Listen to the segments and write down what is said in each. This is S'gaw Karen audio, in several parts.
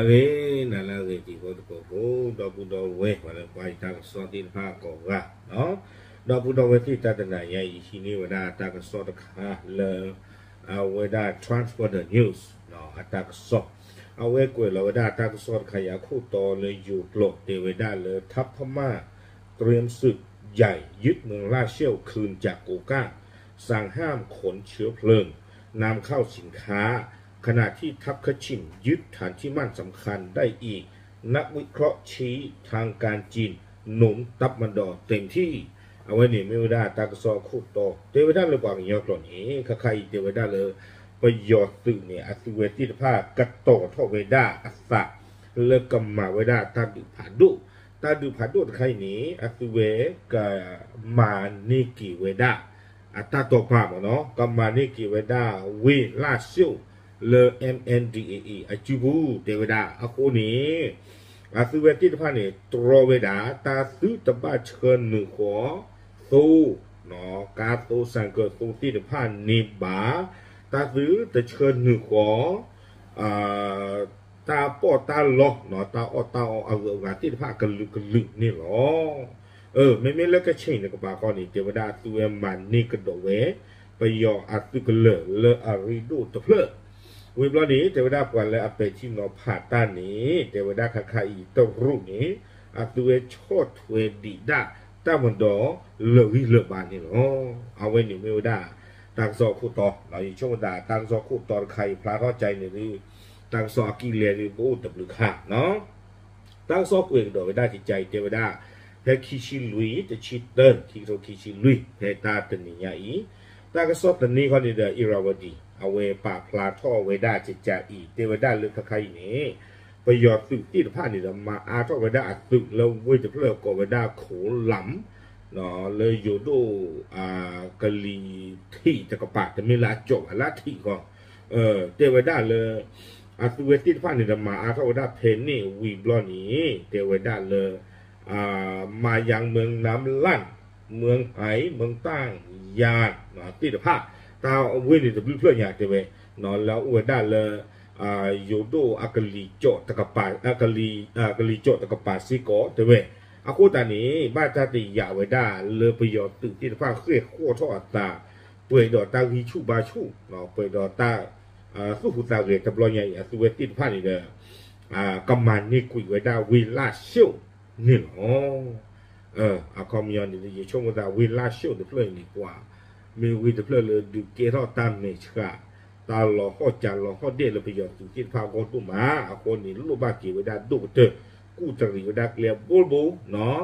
ဂ့ၤ နၤလၢအဂ့ၤ တံၤဖိသကိးဖိ ဒီပုၢ်ဒီဝဲၢ် ပှၤလၢကွၢ်ယတၢ်ကစီၣ်သ့ၣ်တဖၣ်ကိးဂၤ, ဒီပုၢ်ဒီဝဲၢ်သ့ၣ် တၢ်တနၤညါအံၤ ဟံးန့ၢ်ဝဲဒၣ်တၢ်ကစီၣ်တခါလၢ အဝဲဒၣ် Transworld News အတၢ်ကစီၣ်, အဝဲကွဲးလီၤဝဲဒၣ်တၢ်ကစီၣ်တခါအံၤအခိၣ်တီလၢယိၤကျိာ် တဲဝဲဒၣ်လၢ ထပ်မံ เตรียมศึกใหญ่ ยึดเมืองล่าเซี่ยวคืนจากกู่ก้า สั่งห้ามขนเชื้อเพลิง นำเข้าสินค้า ขณะที่ทัพคชินยึดฐานที่มั่นสำคัญได้อีก นักวิเคราะห์ชี้ ทางการจีนหนุน တပ်မတော် เต็มที่ အဝဲန့ၣ်မ့ၢ်ဝဲဒၣ်တၢ်ကစီၣ်အခိၣ်တီ တဲဝဲဒၣ်လၢပှၤကညီကျိာ်န့ၣ် ခါခါအံၤတဲဝဲဒၣ်လၢ ပယီၤသုးန့ၣ် အသုးဝဲသ့ၣ်တဖၣ်ကတီၤထီၣ်ဝဲဒၣ်အသး လၢကမၤဝဲဒၣ်တၢ်ဒုးဖးဒိၣ်, တၢ်ဒုးဖးဒိၣ်တခါအံၤန့ၣ် အသုးဝဲကမၤန့ၢ်က့ၤဝဲဒၣ် အတၢ်တိာ်ပာ်မ့ၢ်နီၤ ကမၤန့ၢ်က့ၤဝဲဒၣ်ဝ့ၢ်လၢၡိၣ် လၢ MNDAA အစုပူၤ တဲဝဲဒၣ်အဃိန့ၣ် အသုးဝဲသ့ၣ်တဖၣ်န့ၣ် တြီဝဲဒၣ် တၢ်သုတဘၣ်ဆှၢနုာ်ဃီ သိ ကါသိ စၣ်ကၢၢ်သိသ့ၣ်တဖၣ်န့ၣ်ဘၣ်, တၢ်သုတဆှၢနုာ်ဃီ တၢ်ပီးတၢ်လီ တၢ်အီၣ်တၢ်အီအဂုၤအဂၤသ့ၣ်တဖၣ်အကလုာ်ကလုာ်န့ၣ်လီၤ. မ့မ့ၢ်လၢကခ့ၣ်နကပၤဃီန့ၣ် တဲဝဲဒၣ်အသုးဝဲမၤန့ၢ်ကဒီးဝဲ ပယီၤအသုးကလၢၤလၢအရ့ဒိၣ်တဖျၢၣ်, ဝံၤဘျီန့ၣ် တဲဝဲဒၣ်ပှၤလၢအပဲာ်ထံနီၤဖးတၢ်န့ၣ် တဲဝဲဒၣ်ခါခါအံၤ တရူးန့ၣ် အသုးဝဲဆီၣ်ထွဲဒံးဒၣ် တပ်မတော် လၢာ်ဂံၢ်လၢာ်ဘါန့ၣ်လီၤ. အဝဲန့ၣ်မ့ၢ်ဝဲဒၣ် တၢ်ကစီၣ်အခိၣ်တီ, ယဆိကမိၣ်သးတၢ်ကစီၣ်ခိၣ်တီတခါအံၤဖျါထီၣ်ကါအံၤန့ၣ်ဒုး တၢ်ကစီၣ်အကံၢ်လဲၢ်ဒုး ကအိၣ်တဘျုးခါနီၤ. တၢ်ကစီၣ်ကွဲးကဒီးဝဲဒၣ်ကကါအံၤ တဲဝဲဒၣ် ဖဲခံဆံလွံၢ် တဆံတၢ ခံကထိခံဆံလွံၢ် ဖဲတၢ်တနံၤညါအံၤ တၢ်ကစီၣ်သန့ခီန့ၣ်ဒီး Irrawaddy အဝဲပာ်ဖျါထီၣ်ဝဲဒၣ်ကကါအံၤ တဲဝဲဒၣ်လၢခါခါအံၤန့ၣ် ပယီၤသုးသ့ၣ်တဖၣ်န့ၣ်ဒီး မၤအါထီၣ်ဝဲဒၣ်အသုးလၢဝ့ၢ်တဖျၢၣ်ကိးဝဲဒၣ် ခိလမ် လၢယိၤဒိၣ် ကလံၤထံးတကပၤ တမ့ၢ်လၢအကၠီၣ်ဘၣ်လၢအထံးဃီ, တဲဝဲဒၣ်လၢ အသုးဝဲသ့ၣ်တဖၣ်န့ၣ်ဒီး မၤအါထီၣ်ဝဲဒၣ်ဖဲန့ၣ်ဝံၤဘျီန့ၣ် တဲဝဲဒၣ်လၢ မၤယၤမၢၢ်နၢမ်လၢ် မၢၢ်ဟဲ မၢၢ်တၢ်ယၤ သ့ၣ်တဖၣ် တၢ်ဝ့ၢ်န့ၣ်တဘျုးဖျၢၣ်ညါတဲဝဲ လၢအအိၣ်ဝဲဒၣ်လၢ ယိၤဒိၣ်အကလံၤကၠီၣ်တကပၤ ကလံၤကၠီၣ်တကပၤစ့ၢ်ကီးတဲဝဲ, အဃိသတးန့ၣ် ဘၣ်တၢ်တယာ်ဝဲဒၣ်လၢပယီၤသုးသ့ၣ်တဖၣ်ဃဲၢ်ဃီၣ်ထီၣ်အသး ပှဲၤဒီးတၢ်ဂံၢ်ဆူၣ်ဘါဆူၣ် ပှဲၤဒီးတၢ် သူၣ်ဟူးသးဂဲၤတဘျီညါအံၤ အသုးဝဲသ့ၣ်တဖၣ်န့ၣ်ဒီး ကမၤန့ၢ်ကွံာ်ဝဲဒၣ်ဝ့ၢ်လၢၡိၣ်န့ၣ်လီၤ. အခီပညီန့ၣ် ယဆိကမိၣ်သးဝ့ၢ်လၢၡိၣ်တဖျၢၣ်အံၤန့ၣ် ပှၤမ့ၢ်ဝ့ၢ်တဖျၢၣ်လၢဒုးကဲထီၣ်တၢ်မဲာ်ဆှး တၢ်လီၤဟီၣ်ကၢလီၤဟီၣ်ဒဲၣ်လၢပယီၤသုးသ့ၣ်တဖၣ်အဂီၢ်ဒိၣ်မး, အဃိန့ၣ် လိၣ်ဘၣ်က့ၤဝဲဒၣ်ဒိၣ်ကတၢၢ် ကူၣ်တရံးဝဲဒၣ်ကျဲအဘိတဘိနီၤ.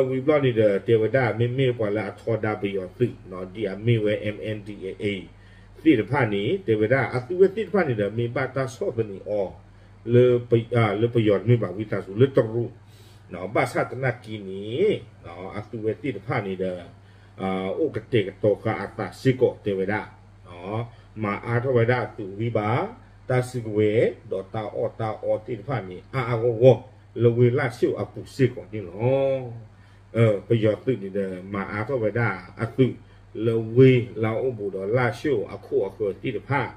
ဝံၤဘျီန့ၣ်ဒီး တဲဝဲဒၣ်မ့မ့ၢ်ပှၤလၢအထီဒါပယီၤသုးနီၤ ဒ်အမ့ၢ်ဝဲ MNDAA သ့ၣ်တဖၣ်န့ၣ် တဲဝဲဒၣ်အသုးဝဲသ့ၣ်တဖၣ်န့ၣ်ဒီး မ့ၢ်ဘၣ်တၢ်ဆီၣ်သနံးအီၤ လၢပယီၤတမ့ၢ်ဘၣ် ဝံသးစူၤလၢတရူး ဘၣ်ဆၣ်သနာ်က့န့ၣ် အသုးဝဲသ့ၣ်တဖၣ်န့ၣ်ဒီး အိၣ်ကတဲာ်ကတီၤဃာ်အသးစ့ၢ်ကီးတဲဝဲဒၣ် မၤအါထီၣ်ဝဲဒၣ်အသုးဝံၤဘၣ် တၢ်စုကဝဲၤ ဒီးတၢ်အီၣ်တၢ်အီသ့ၣ်တဖၣ်န့ၣ် အါအါဂီၢ်ဂီၢ် လၢဝ့ၢ်လၢၡိၣ်အပူၤစ့ၢ်ကီးန့ၣ်လီၤ. ပယီၤသုးန့ၣ်ဒီး မၤအါထီၣ်ဝဲဒၣ်အသုး လၢဝ့ၢ်လၢအိၣ်ဘူးဒီးလၢၡိၣ်အခိၣ်အဃၢၤသ့ၣ်တဖၣ်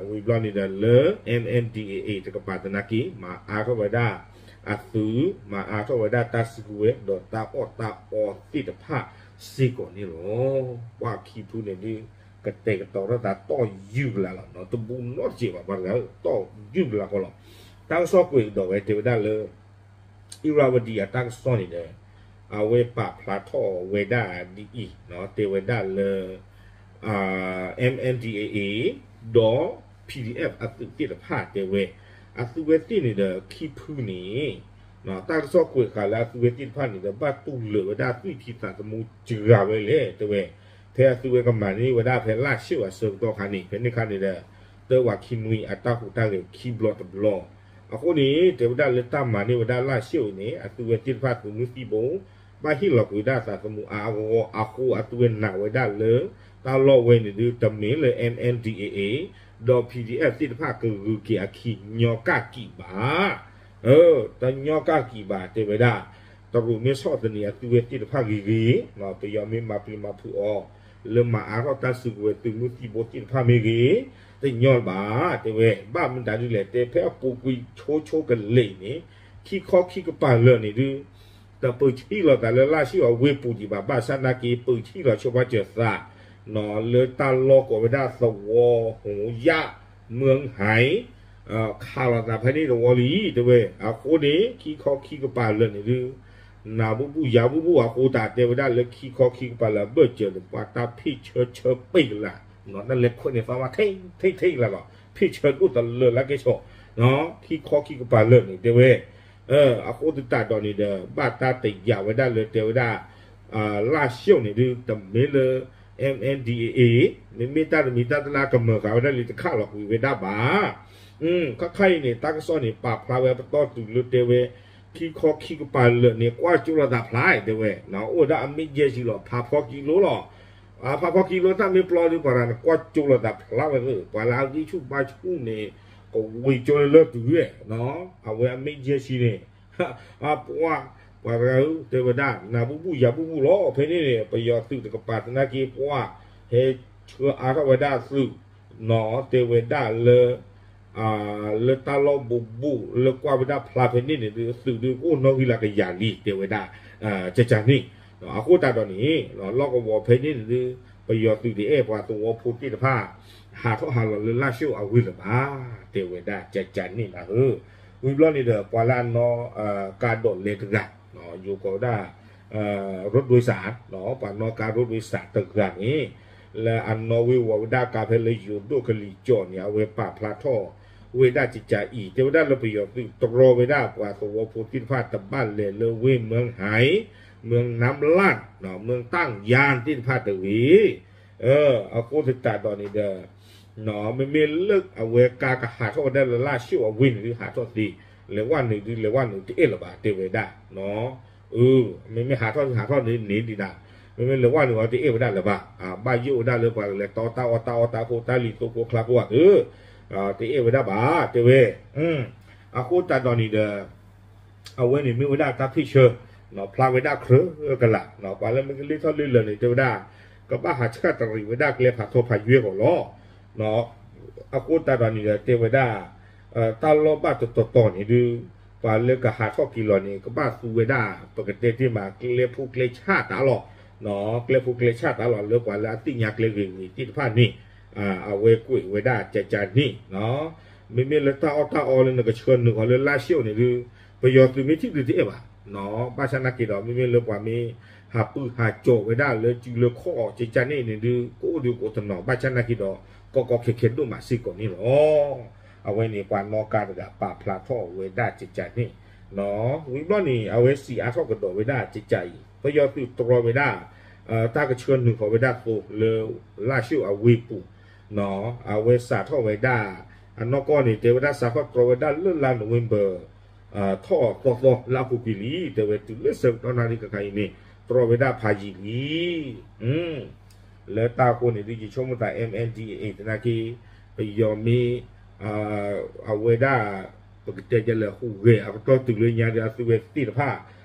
ဝံၤဘျီန့ၣ်ဒီးလၢ MNDAA တကပၤသနာ်က့ မၤအါထီၣ်ဝဲဒၣ်အသုး မၤအါထီၣ်ဝဲဒၣ်တၢ်စုကဝဲၤ ဒီးတၢ်အီၣ်တၢ်အီသ့ၣ်တဖၣ်စ့ၢ်ကီးန့ၣ်လီၤ. ပှၤခံဖုန့ၣ်ဒုး ကတဲာ်ကတီၤထီၣ်သးတီၢ်ယုၢ်ကလးလီၤ. တဘူးနီတစဲးဘၣ် ပှၤတဂၤ တီၢ်ယုၢ်ကလးဃီလီၤ. တၢ်ကစီၣ်ကွဲးကဒီးဝဲတဲဝဲဒၣ်လၢ Irrawaddy အတၢ်ကစီၣ်န့ၣ်ဒီး အဝဲပာ်ဖျါထီၣ်ဝဲဒၣ်ဒ်အံၤ တဲဝဲဒၣ်လၢ MNDAA ဒီး PDF အသုးသ့ၣ်တဖၣ်တဲဝဲ အသုးဝဲသ့ၣ်န့ၣ်ဒီးခံဖုန့ၣ် တၢ်ကစီၣ်ကွဲးဃာ်လၢအသုးဝဲသ့ၣ်တဖၣ်န့ၣ်ဒီး ဘၣ်တူၢ်လိာ်ဝဲဒၣ်သွံၣ်ထံသးသမူစှၤဝဲလဲၣ်တဲဝဲ ဖဲအသုးဝဲကမၤန့ၢ်ဝဲဒၣ်ဖဲလၢၡိၣ်အဆၢကတီၢ်ခါန့ၣ် ဖဲန့ၣ်ခါန့ၣ်ဒီး တၢ်ဝးခံနွံအတၢ်ဟူးတၢ်ဂဲၤခံဘျီတဘျီ အဃိန့ၣ် တဲဝဲဒၣ်လၢတၢ်မၤန့ၢ်ဝဲဒၣ်လၢၡိၣ်အံၤန့ၣ် အသုးဝဲသ့ၣ်တဖၣ်သုးမုၢ်သံၣ်ဘိ ဘၣ်ဟ့ၣ်လီၤကွံာ်ဝဲဒၣ်သးသမူအါအါဂီၢ်ဂီၢ်အဃိ အသုးဝဲနာ်ဝဲဒၣ်လၢ တၢ်လီၢ်ဝဲန့ၣ်ဒုး တမ့ၢ်လၢ MNDAA ဒီး PDF သ့ၣ်တဖၣ်ကဂုၤက့ၤအခံ ညီကၣ်ကံးဘၣ် တညီကၣ်ကံးဘၣ်တဲဝဲဒၣ် တရူးမ့ၢ်ဆီၣ်သနံးအသုးဝဲသ့ၣ်တဖၣ်ဂ့ၤဂ့ၤ ပယီၤမ့ၢ်မၤပျံၤမၤဖုးအီၤ လၢမၤအါထီၣ်တၢ်စုကဝဲၤသုးမုၢ်သံၣ်ဘိသ့ၣ်တဖၣ်မ့ၢ်ဂ့ၤ, တညီလၢၤဘၣ် တဲဝဲ, ဘၣ်မတၤဒ်လဲၣ် တဲဖဲအပူၤကွံာ်ဆိဆိကလဲာ်အံၤန့ၣ်, ခံခီခံကပၤလၢာ်န့ၣ်ဒုး တပၢၢ်ဆံၣ်လီၤသးလၢလါၡိၣ်အဝ့ၢ်ပူၤဒံးဘၣ်, ဘၣ်ဆၣ်နာ်က့ ပၢၢ်ဆံၣ်လီၤဆိပာ်စၢၤသး လၢတၢ်လီၢ်ကိးဝဲဒၣ်သဝီဟူးယၣ် မၢဟဲ ခးလီၤသးဖဲန့ၣ်တဝီလံ တဲဝဲ. အဃိန့ၣ် ခံခီခံကပၤလၢာ်န့ၣ်ဒုး နၤဘူၣ်ဘူၣ်ယၤဘူၣ်ဘူၣ်အဃိသတး တဲဝဲဒၣ်လၢခံခီခံကပၤလၢာ်အဘၢၣ်စၢၤန့ၣ် ပှၤတၢ်ဖ့ၣ်ဆၢဆၢပ့ၢ်ကလာ်, တၢ်လဲၤခွဲးန့ၣ်သီမး ထဲထဲကလာ်လီၤ, ဖ့ၣ်ဆၢဒိၣ်တလၢာ်လၢကဲဆီၣ်, ခံခီခံကပၤလၢာ်န့ၣ် တဲဝဲ. အဃိသတးဒီးန့ၣ်ဒီး ဘၣ်တၢ်တယာ်ဝဲဒၣ်လၢတဲဝဲဒၣ် လါၡိၣ်န့ၣ်ဒုး တမ့ၢ်လၢ M N D A A မ့မ့ၢ်တၢ်တမံၤတၢ်တလါကမၢၤဃာ်ဝဲဒၣ်လံတခါလီၤကွံာ်ဝဲဒၣ်ဘၣ်. ခါခါအံၤန့ၣ် တၢ်ကစီၣ်န့ၣ် ပာ်ဖျါဝဲပတီၢ်တုၤလၢတဲဝဲ ခံခီခံကပၤလၢာ်န့ၣ် ကွၢ်ကၠိလိာ်သးဖျါ တဲဝဲ, အိၣ်ဝဲဒၣ်အမ့ၢ်ယဲၢ်ဆံလီၤ ဖးဖီကံလိလီၤ. ဖးဖီကံလိတၢ်မ့ၢ်ပျီဒုး ပှၤတဂၤန့ၣ် ကွၢ်ကၠိလိာ်သးဖျါဝဲ, ပှၤလၢအဂံၢ်ဆူၣ်ဘါဆူၣ်န့ၣ် ကဝံၤကၠိလၢလၢတုၤဝဲ, အဝဲအမ့ၢ်ယဲၢ်ဆံန့ၣ် ပှၤ, ပှၤတဂၤဧၢ တဲဝဲဒၣ် နၤဘူၣ်ဘူၣ်ယၤဘူၣ်ဘူၣ်လီၤ. ဖဲန့ၣ်န့ၣ် ပယီၤသုးတကပၤသနာ်က့ ပှၤဟဲဆှၢအါထီၣ်ဝဲဒၣ်သုး, တဲဝဲဒၣ်လၢ လၢတၢ်လီၢ်ဘူးဘူးလၢကွၢ်ဝဲဒၣ်ဖျါဖဲန့ၣ်န့ၣ်ဒုး သုးဒုးကအိၣ်နီၣ်ဂံၢ်လၢကယၤလံ တဲဝဲဒၣ်, ကကန့ၣ်, အဃိသတးဒီးန့ၣ် လီၢ်ကဝီၤဖဲန့ၣ်န့ၣ်ဒုး ပယီၤသုးတအဲၣ်ပှၤသဝီဖိသ့ၣ်တဖၣ် ဟးထီၣ်ဟးလီၤလၢလါၡိၣ်အဝ့ၢ်လၢၤဘၣ် တဲဝဲဒၣ် ကကန့ၣ်လၢဧၢ. ဝံၤဘျီန့ၣ်ဒီး ပှၤလၢအနီၣ် ကါဒိးလဲတဂၤ, ယိၤကိးဝဲဒၣ် ရိဒွ့စၣ်, ပှၤနီၣ်ကါရိဒွ့စၣ်တဂၤန့ၣ် လၢအနီၣ်ဝ့ၤဝီၤဝဲဒၣ်ကါဖဲလၢယိၤဒိၣ်ကလံၤကၠီၣ်န့ၣ် အဝဲပာ်ဖျါထီၣ်ဝဲဒၣ်ကကအံၤ တဲဝဲဒၣ်လၢပယီၤသုးတြီဝဲဒၣ်ပှၤသဝီဖိသ့ၣ်တဖၣ်တဘၣ်လဲၤလၢဝ့ၢ်မၢဟဲ, မၢနါလၣ်, မၢတၢ်ယါသ့ၣ်တဖၣ်တဂ့ၤ အဃိသတးဒီးန့ၣ်ဒီး မ့မ့ၢ်လၢအဝဲကါကဟးထီၣ်ဝဲဒၣ်လၢလါၡိၣ်အဝ့ၢ်န့ၣ်ဒုး ဟးထီၣ်သ့, လဲၤဝဲနုာ်ဒုး လဲၤဝဲနုာ်တအဲၣ်လၢၤဘၣ် တဲဝဲဒၣ်. မ့မ့ၢ်ဟးထီၣ်ဟးထီၣ်န့ၣ်န့ၣ်ဒံးဒၣ်, မ့မ့ၢ်လဲၤဝဲနုာ်အီၤတအဲၣ်ဝဲဒၣ်လၢၤဘၣ်. ဘၣ်ယိၣ်ဝဲဒၣ်လၢပှၤကလဲၤတီတၢ်အီၣ်တၢ်အီတၢ်ခိၣ်တၢ်လံၤသိခိၣ်ချါခိၣ်ဧါ, တအဲၣ်ဝဲဒၣ်ဘၣ် တဲဝဲ. အဃိသတးဒီးန့ၣ်ဒီး အဝဲန့ၣ်မ့ၢ်ဝဲဒၣ်တၢ်ဖ့ၣ်ဆၢ ဖျါဝဲဒၣ်ချၢကလာ်, ပှၤလၢမ့ၢ်ကလ့ထီၣ်လ့လၢာ်န့ၣ် တဲဝဲဒၣ် ကဘၣ်ဟးဆှၣ်တရံးဝဲဒၣ်ကျဲဖးထီဖးယွဲၢ်ကီးလီၤ. အဃိသတးဒီးန့ၣ်ဒီး တဲဝဲဒၣ် တၢ်လီၢ်ဘၣ်တတီၤတီၤန့ၣ်ဒုး ပှၤလၢကဟးထီၣ်က့ၤလီၤန့ၣ် ကဘၣ်သူဝဲဒၣ် ပကတဲတ့ၢ်မး ကျဲဖိကျဲဆၣ်တၢ်လီၤ, ကျဲဖိကျဲဆၣ်တၢ်လီၤ လၢပှၤလၢအသ့ၣ်ညါကျဲဂ့ၤဂ့ၤသ့ၣ်တဖၣ်န့ၣ် အဝဲကွဲးဝဲဒၣ်ကကန့ၣ်, မ့မ့ၢ်လၢတၢ်အီၣ်တၢ်အီလၢနကဆှၢနုာ်ဃီၤလၢလါၡိၣ်န့ၣ်ဒုး ပယီၤသုးမ့ၢ်ထံၣ်ဒုးတအဲၣ်ဘၣ်, ဘၣ်ဆၣ်နာ်က့ဒီး မ့မ့ၢ်လၢပှၤမ့ၢ်ဟးပၢဟးကၠီၤဝဲဒၣ်လၢစုလၢခီၣ်အီၤ ကကန့ၣ်န့ၣ်ဒုး ကအိၣ်ဒုးကအိၣ်တနီၤ ဘၣ်ဆၣ်နာ်က့ဒီး ကီကီခဲခဲဒိၣ်မးစ့ၢ်ကီးန့ၣ်လီၤ. အဝဲန့ၣ်ပှၤနီၣ်ကါတဂၤပာ်ဖျါထီၣ်ဝဲဒၣ်ကကန့ၣ်, ဝံၤဘျီန့ၣ် အဝဲစံးအါထီၣ်ကဒီးဝဲဒၣ်ကကအံၤ ပယီၤသုးတြီဝဲဒၣ် တၢ်ကဆှၢနုာ်ဃီၤဝဲဒၣ်သိလၢလါၡိၣ်အဝ့ၢ်ပူၤ, အဝဲစးထီၣ်ဝဲဒၣ် အနီၢ်ကီၢ်န့ၣ် တဲဝဲဒၣ်စးထီၣ်တြီဝဲဒၣ်လၢလါနိၣ်ဝ့ဘၢၣ် ထီၣ်သီသီလၢအပူၤကွံာ်လံ, တဲဝဲတုၤလၢဆၢကတီၢ်နၣ်ရံၣ်ခဲခါအံၤန့ၣ် တြီဝဲဒၣ်ဖးယံာ်လံ. လၢတၢ်အဃိန့ၣ်ဒုး ယဆိကမိၣ်သး M N D A A သနာ်က့ ပယီၤမ့ၢ် အဝဲဒၣ် ပကတဲဒ်လဲၣ် ဟူးဂဲၤအပတီၢ်တုၤလၢညါဒီး အသုဝဲသ့ၣ်တဖၣ်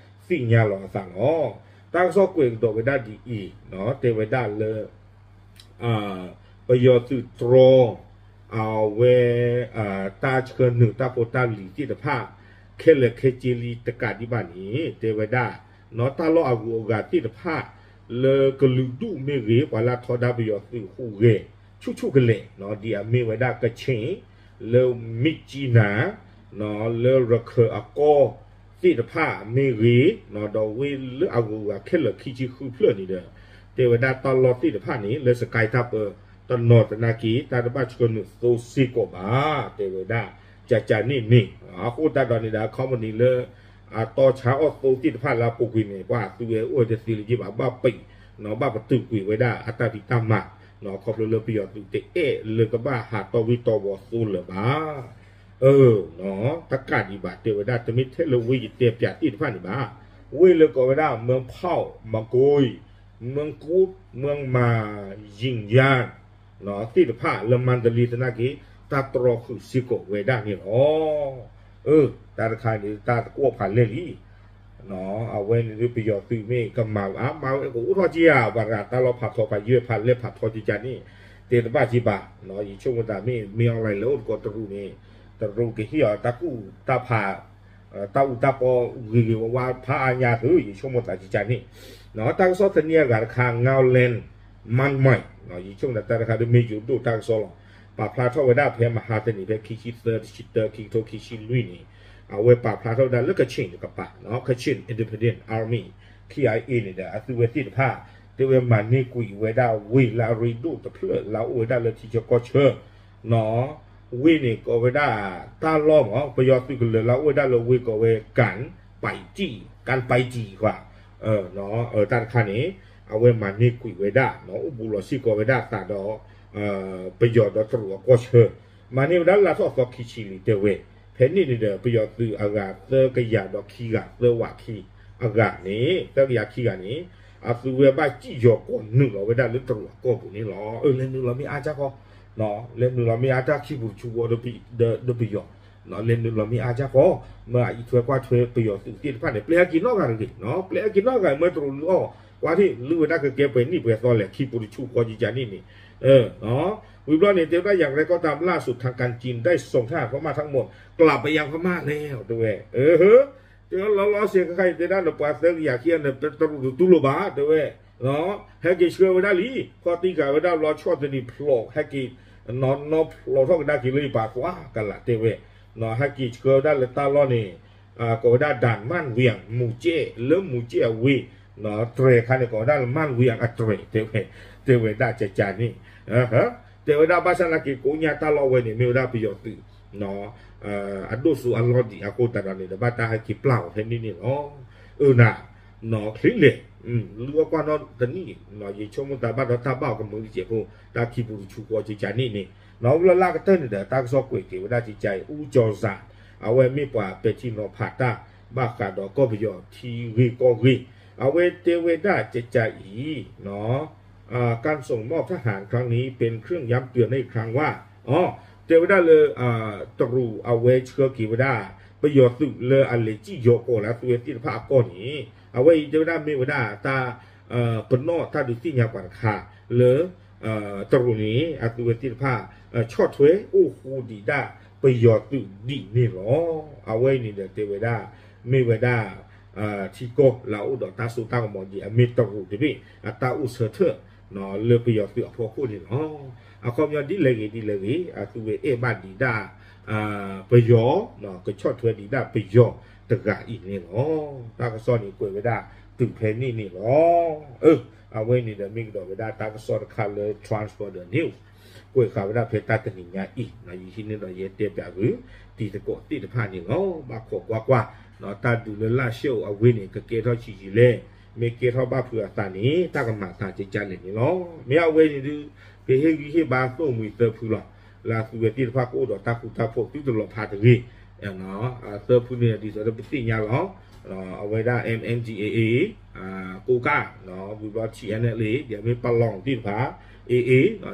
သ့ၣ်ညါလီၤအသးလီၤ. တၢ်ကစီၣ်ကွဲးကဒီးဝဲဒၣ်ဒ်အံၤ, တဲဝဲဒၣ်လၢ ပယီၤသုးတြီ အဝဲ တၢ်ဆှၢနုာ်တၢ်ဖိတၢ်လံၤသ့ၣ်တဖၣ် ခဲလၢာ်ခဲဆ့လံတကးဒံးဘၣ်န့ၣ် တဲဝဲဒၣ် တၢ်လီၢ်အဂုၤအဂၤသ့ၣ်တဖၣ် လၢကလုာ်ဒူၣ်မ့ၢ်ဂ့ၤ ပှၤလၢအထီဒါပယီၤသုးဟူးဂဲၤ ဆူၣ်ဆူၣ်ကလဲာ် ဒ်အမ့ၢ်ဝဲဒၣ်ကခ့ၣ် လၢမ့ၢ်ကၠံနၤ လၢရခၢၣ်အကီၢ်သ့ၣ်တဖၣ်မ့ၢ်ဂ့ၤ ဒီးဝ့ၢ်လၢအဂုၤအဂၤခဲလၢာ်ခံဆံဃုဖျၢၣ်န့ၣ်ဒီး တဲဝဲဒၣ်တၢ်လီၢ်သ့ၣ်တဖၣ်န့ၣ် လၢစကဲတၢ်ပၢ တနီၤသနာ်က့ တၢ်တဘၣ်ဆှၢနုာ်သိစ့ၢ်ကီးဘၣ် တဲဝဲဒၣ် ကကန့ၣ်န့ၣ် အဃိသတးဒီးန့ၣ်ဒီး company လၢ အတီဆါအီၣ်သိသ့ၣ်တဖၣ်လၢအပူၤကွံာ်န့ၣ် ပှၤအသုဝဲအိၣ်ဝဲတသ့လၢၤဘၣ် ဘၣ်ပံး ဘၣ်ပတုာ်ကွံာ်ဝဲဒၣ်အတၢ်ဖံးတၢ်မၤ ခီဖျိလၢပယီၤသုးတအဲၣ်လၢကဘၣ်ဟးတီဝံတီဝီသိလၢၤဘၣ် အၢ တကးဒံးဘၣ် တဲဝဲဒၣ် တမ့ၢ်ထဲလၢဝ့ၢ်ယတဲပၠးသ့ၣ်တဖၣ်န့ၣ်ဘၣ် ဝ့ၢ်လၢကိးဝဲဒၣ် မၢဖီၣ် မကိ မၢမၤယံာ်ယါ သ့ၣ်တဖၣ်လၢမၤတလ့သနာ်က့ တၢ်တြီဃုာ်စ့ၢ်ကီးဝဲဒၣ်န့ၣ်လီၤ. အၢ တၢ်တခါန့ၣ် တၢ်တကွီၣ်ဖးလဲၢ်လံ. အဝဲန့ၣ်ဒုးပယီၤသုးမ့ၢ်ကမၤအါမးဝဲကအိၣ်ထီၣ်က့ၤဧါ, ပှၤတဂၤတၢ်လီၢ်ဖးထီဖးယဲၢ်ဖးလဲၢ်ဖးထီကကန့ၣ် တဲတဘၣ်က့ၤဘၣ်, ယဆိကမိၣ်သးမ့ၢ် မ့ၢ်အီၤလဲၤလၢအိၣ်တကီတရူးန့ၣ် တရူးကဟ့ၣ်အီၤတၢ်ကူၣ်တၢ်ဖး တၢ်အူတၢ်ပီဂ့ၤဂ့ၤဝါဝါဖးအါညါသု ယဆိကမိၣ်သးကကန့ၣ်, တၢ်ကစီၣ်သနံအဂၤတခါ Ngaoland Manmai, ယဆိကမိၣ်သးတၢ်တခါဒ်မ့ၢ်ယိၤဒိၣ်တၢ်ကစီၣ်လီၤ. ပာ်ဖျါထီၣ်ဝဲဒၣ်ဖဲမဟါတနံၤဖဲခံဆံသၢ တဆံတၢ ခံကထိခံဆံလွံၢ်န့ၣ် အဝဲပာ်ဖျါထီၣ်ဝဲဒၣ်လၢ Kachin တကပၤ, Kachin Independent Army, K I A န့ၣ်ဒီး အသုးဝဲသ့ၣ်တဖၣ် တဲဝဲမၤန့ၢ်ကွံာ်ဝဲဒၣ်ဝ့ၢ်လၢအရ့ဒိၣ်တဖျၢၣ်လၢအအိၣ်ဝဲဒၣ်လၢထံဆၢကီၢ်ဆၢ ဝ့ၢ်န့ၣ်ကိးဝဲဒၣ် တၢ်လီၢ်မး ပယီၤသုးကလၢၤလၢအအိၣ်ဝဲဒၣ်လၢဝ့ၢ်ကိးဝဲ Kanpaiti, Kanpaiti ဃီ တၢ်တခါန့ၣ် အဝဲမၤန့ၢ်ကွံာ်ဝဲဒၣ် အိၣ်ဘူးလီၤစ့ၢ်ကီးဝဲဒၣ်အသးဒီး ပယီၤဒီးတရူးအကီၢ်ဆၢ မၤန့ၢ်ဝဲဒၣ်လၢအသီသီခံဆံလံ တဲဝဲ, ဖဲန့ၣ်န့ၣ်ဒီး ပယီၤသုးအဂၤသၢကယၤဒီးခံဂၤ သၢဝးခံ အဂၤန့ၣ် သၢကယၤခံဂၤန့ၣ် အသုးဝဲဘၣ်စံၣ်ယီၤကိးနုာ်လီၤဝဲဒၣ်လၢတရူးအကီၢ်ပူၤန့ၣ်လီၤ. အၢ လဲၤနုာ်လီၤမ့ၢ်အါစ့ၢ်ကီး လဲၤနုာ်လီၤမ့ၢ်အါတၢ်ခံပူၤတဆူဝီဒီးပယီၤ, လဲၤနုာ်လီၤမ့ၢ်အါစ့ၢ်ကီး မ့ၢ်အအံးထွဲကွၢ်ထွဲပယီၤသုးသ့ၣ်တဖၣ်န့ၣ် ပျဲဟဲက့ၤနီတဂၤတဂ့ၤ, ပျဲဟဲက့ၤနီတဂၤ မ့ၢ်တရူးလုၢ်အီၣ် ကွၢ်ထံၣ် လုၢ်ဝဲဒၣ်ကကဲပှဲၤနံၣ်ပှဲၤသီလဲၣ် ခံပူၤတဆူဃီကကန့ၣ်န့ၣ် ဝံၤဘျီန့ၣ် တဲဝဲဒၣ် อย่างไรก็ตาม ล่าสุดทางการจีนได้ส่งทหารพม่าทั้งหมด กลับไปยังพม่าแล้ว တဲဝဲ တဲလီၤလီၤဆဲးခဲခါအံၤ တဲဒၣ်နပှၤသၢကယၤခံဂၤန့ၣ် တရူးတတူၢ်လိာ်ဘၣ် တဲဝဲ ဟဲက့ၤဆှၢဝဲဒၣ်လံ ခီၣ်တံၢ်ဃာ်ဝဲဒၣ်ဘျီဆီၣ်သနံးဖျိး ဟဲက့ၤ နီၢ်နီၢ်ဖျိးထီၣ်ကဒါက့ၤလၢယပာ်ကွၢ်ကလာ် တဲဝဲ ဟဲက့ၤဆှၢဝဲဒၣ်လၢတၢ်လီၢ်န့ၣ် ကိးဝဲဒၣ် ด่านม่านเวียง မူကဲၣ် လၢမူကဲၣ်အဝ့ၢ် တြဲၤခါန့ၣ် ကိးဝဲဒၣ်လၢ ม่านเวียง အတြဲၤ တဲဝဲ တဲဝဲဒၣ်ကကန့ၣ် တဲဝဲဒၣ်ဘၣ်ဆၣ်သနာ်က့ ကိးညါတၢ်လီၢ်ဝဲန့ၣ် မ့ၢ်ဝဲဒၣ်ပယီၤသုး အဒိၣ်စိအလီၢ်ဒံးအဃိသတးဒီးန့ၣ်ဒီး ဘၣ်တၢ်ဟဲက့ၤပျၢ်အီၤဖဲန့ၣ်န့ၣ်လီၤ. အၢနၤ နီၢ်ချ့လဲၣ် လုၢ်အီၣ်ကွၢ်နီၣ်တနံၣ် ယဆိကမိၣ်သးဘၣ်ဒီးတၢ်ဘၣ်အီၤကမုာ်ကစဲးဖိ တၢ်ခံပူၤတဆူဃီကကန့ၣ်န့ၣ် နီၢ်ဝံၤလီၤလၢအကတၢၢ်န့ၣ်ဒီး တၢ်ကစီၣ်ကွဲးက့ၤဝဲဒၣ်ကကအံၤ အူကၠီၤစး အဝဲမ့ၢ်ပှၤပဲာ်ထံနီၤဖးတၢ် ဘၣ်ဃးဒီးကီၢ်ပယီၤထံဂ့ၢ်ကီၢ်ဂ့ၢ် အဝဲတဲဝဲဒၣ်ကကအံၤ การส่งมอบทหารครั้งนี้เป็นเครื่องย้ำเตือนให้อีกครั้งว่า တဲဝဲဒၣ်လၢ တရူးအဝဲဆှၢက့ၤဝဲဒၣ် ပယီၤသုးလၢအလဲၤစံၣ်ယီၤကိးလၢ အသုးဝဲသ့ၣ်တဖၣ်အကီၢ်န့ၣ် အဝဲအံၤတဲဝဲဒၣ်မ့ၢ်ဝဲဒၣ်တၢ် ပနီၣ်တၢ်ဒုးသ့ၣ်ညါပှၤတခါလၢ တရူးန့ၣ် အသုးဝဲသ့ၣ်တဖၣ် ဆီၣ်ထွဲအိၣ်ဃူဒံးဒၣ်ပယီၤသုးဒ်န့ၣ်လီၤ. အဝဲအံၤန့ၣ်ဒီးတဲဝဲဒၣ် မ့ၢ်ဝဲဒၣ် ထံကီၢ်လၢအအိၣ်ဒီးတၢ်စိတၢ်ကမီၤဒံး အမ့ၢ်တရူးတဘ့ၣ် အတၢ်အိၣ်ဆၢထၢၣ် လၢပယီၤသုးအဖီခိၣ်န့ၣ်လီၤ. အခီပညီဒ်လဲၣ်ဂ့ၤဒ်လဲၣ်ဂ့ၤ အသုးဝဲအဲၣ်ဘၣ်ဒံးဒၣ် ပယီၤ ကဆီၣ်ထွဲဒံးဒၣ်ပယီၤတဂၤအံၤန့ၣ်လီၤ. တၢ်ကစီၣ်န့ၣ်ကွဲးဝဲဒၣ်တုၤဖဲန့ၣ်န့ၣ်လီၤ. အဝဲန့ၣ်ဒီးမ့ၢ်ကဒီးဝဲဒၣ်တၢ်ကစီၣ်တခါလၢ Transworld News ကွဲးဃာ်ဝဲဒၣ်ဖဲတၢ်တနံၤညါအံၤ ယဟံးန့ၢ်ဒီးယတဲပၠးဂုာ် တံၤသကိးသ့ၣ်တဖၣ်န့ၣ်လီၤ. ဘၣ်ခိးကွၢ်ကွၢ် တၢ်ဒုးလၢလၢၢ်ဆဲးအိၣ်အဝ့ၢ်န့ၣ် ကကဲထီၣ်ဆံးဆံးလဲၣ်, မ့ၢ်ကဲထီၣ်ဘၣ်ဖုးအသးန့ၣ် တၢ်ကမၤသးကကလဲၣ်န့ၣ်လီၤ. မ့ၢ်အဝဲန့ၣ်ဒုး ပဟ့ၣ်ဂံၢ်ဟ့ၣ်ဘါသိၣ်မှံၤသၢဖုလီၤ. လၢအသုးဝဲသ့ၣ်တဖၣ်ကအိၣ်ဒီးတၢ်ဃူတၢ်ဖိးသုတလီၤဖးတဂ့ၤ သၢဖုန့ၣ်ဒ်သိးဒီးပသ့ၣ်ညါလီၤ. အဝဲဒၣ် M N D A A ကိးကၢ် ဝံၤဘျီ T N L A ဒ်အမ့ၢ်ပလီၢ်သ့ၣ်တဖၣ် A A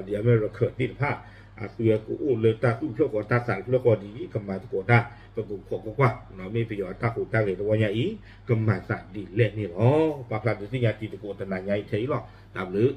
ဒ်အမ့ၢ်ရခၢၣ်သ့ၣ်တဖၣ် အသုးဝဲကအိၣ်လၢတၢ်သူၣ်တဖျၢၣ်ဃီ တၢ်သးတဖျၢၣ်ဃီဒ်အံၤ ကမၤသကိးတၢ် ပကခိးကွၢ်ကွၢ် မ့ၢ်ပယီၤအတၢ်ဟူးတၢ်ဂဲၤတဝီညါအံၤ ကမၤသးဒ်လဲၣ်န့ၣ်လီၤ. ပာ်ဖျါဒုးသ့ၣ်ညါတံၤသကိးတနၤညါအံၤထဲအံၤလီၤ. တၢ်ဘျုး